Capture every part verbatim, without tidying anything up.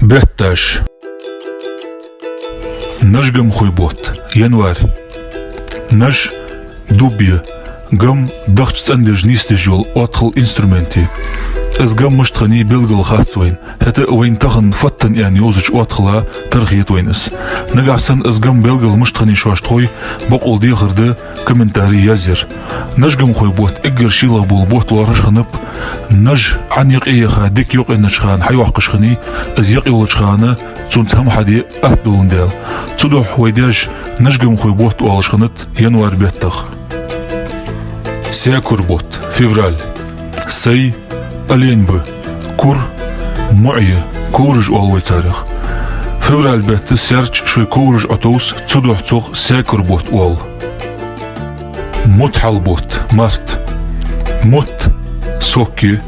Бетташ. Нажгамхой бутт, январь. Наж дуб я, гам дахча цӀендеш, нийсдеш йола оатхал, инструмент я. Из гам мишта хиннай белгала хац вайна. ХӀаьта а вайна тахан фаттан аьнна йовзача оатхала тара хет вайна из. Нагахь санна из гам белгала мишта хиннай шоашта хой, бокъонца дехар да, комментарий язъяр. Нажгамхой бутт эггара шийлагӀа бола бутт лоархӀаш хиннаб. Наж Ӏан юкъе яха дика юкъеннача хана хьайоаккхаш хиннай, из юкъе йолча хана цунца хӀама хьаде атта доландаь. Цудухьа вай даьша нажгамхой бутт оалаш хиннад январь беттах. Саькур бутт, февраль. Сай олень ба, кур муӀ я, ковраш оал вай царех. Февраль бетта саьрча шоай ковраш Ӏотовс, цудухьа цох саькур бутт оал. Мутхьал бутт, март. Мутт сок я,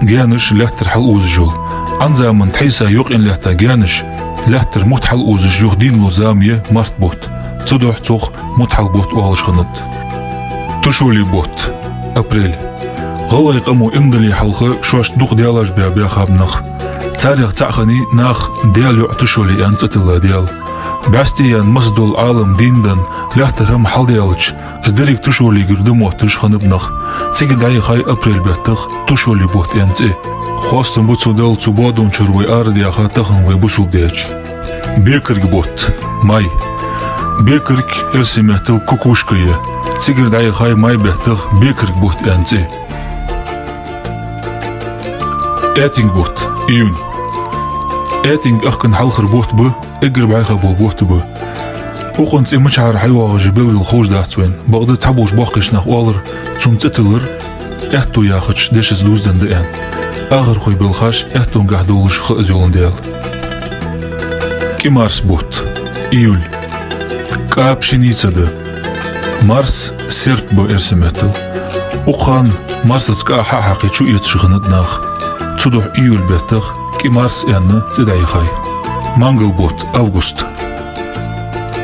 гаьнаш лаьттара хьалузаш йола. Ӏан заман тхьайса юкъен лаьтта гаьнаш лаьттара мутт хьалузаш, юха дийнлу зама я март бутт. Цудухьа цох мутхьал бутт оалаш хиннад. Тушоли бутт, апрель. ГӀалгӀай къамо иман дале хьалха шоашта дукха даьлаш баь баьхаб нах. Царех цаӀ хиннай наха Даьла йоӀ Тушоли аьнна цӀи тилла даьла. БӀаьсти яьнна масса дола Ӏалам дийна денна, лаьттара хӀама хьалдаьлча, из деррига Тушолигара да мотташ хиннаб нах. Цигара дӀаяхай апрель беттах Тушоли бутт аьнна цӀи. Хоастам ба цу Далла, цу боадон чура вай арадаьха, тахан вай бусалба даьча. Бекарг бутт, май. Бекарг эрсий меттала кукушка я. Цигара дӀаяхай май беттах бекарг бутт аьнна цӀи. Аьтинг бутт, июнь. Аьтинг ахкан хьалхара бутт ба, эггара бӀайха бола бутт ба. Укхан цӀи мичахьара хьайоагӀаш я белгала ховш дац вайна. Бакъда цхьаболча боккхийча наха оалар, цун цӀи тиллар аьттув яхача дешаца дувзаденна да аьнна. Ахархой белхаш аьттунгахь долаш ха из йоландаь. КӀимарс бутт, июль. КӀа пшеница да. Марс серп ба эрсий меттала. Укхан марсаца кӀа хьа а хьакхе чуэцаш хиннад наха. Цудухьа июль беттах кӀимарс аьнна цӀи дӀаяхай. Мангал бутт, август.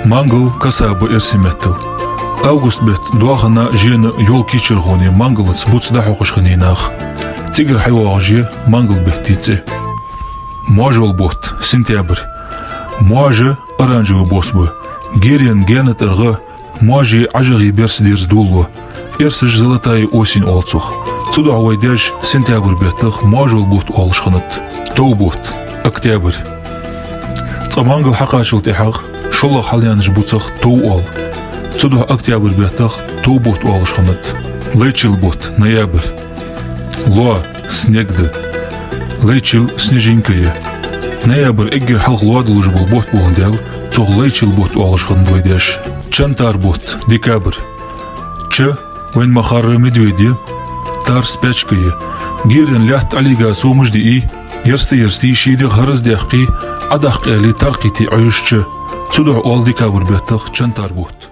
Мангал коса ба эрсий меттала. Август бетта доахана, жена, ёлка йичархоне мангалаца буц дӀахьокхаш хиннай наха. Цигара хьайоагӀаш я мангал бетта цӀи. Моажол бутт, сентябрь. Моажа оранжевый бос ба. Герен гаьна тӀара гӀа, моажеи ӀажагӀеи берса дерза долалу. Эрсаша золотая осень оал цох. Цудухьа вай даьша сентябрь беттах моажол бутт оалаш хиннад. Тов бутт, октябрь. Цкъа мангал хьакхаччалца тӀехьагӀа шоллагӀа хьалъяьннача буцах тов оал. Цудухьа октябрь беттах тов бутт оалаш хиннад. Лайчил бутт, ноябрь. Лоа, снег да. Лайчил снежинка я. Ноябрь эггара хьалха лоа долаш бола бутт боландаь, цох лайчил бутт оалаш хиннад вай даьша. Чантар бутт, декабрь. Ча вайна ма харра медведь я, тар спячка я. Герен лаьтта Ӏолийга сомаш дийя, ярста-ярстий, ший дегӀ хӀараз даьккхе, Ӏодаккха аьле, тар кхийте Ӏуйраш ча. Цудухьа оал декабрь беттах чантар бутт.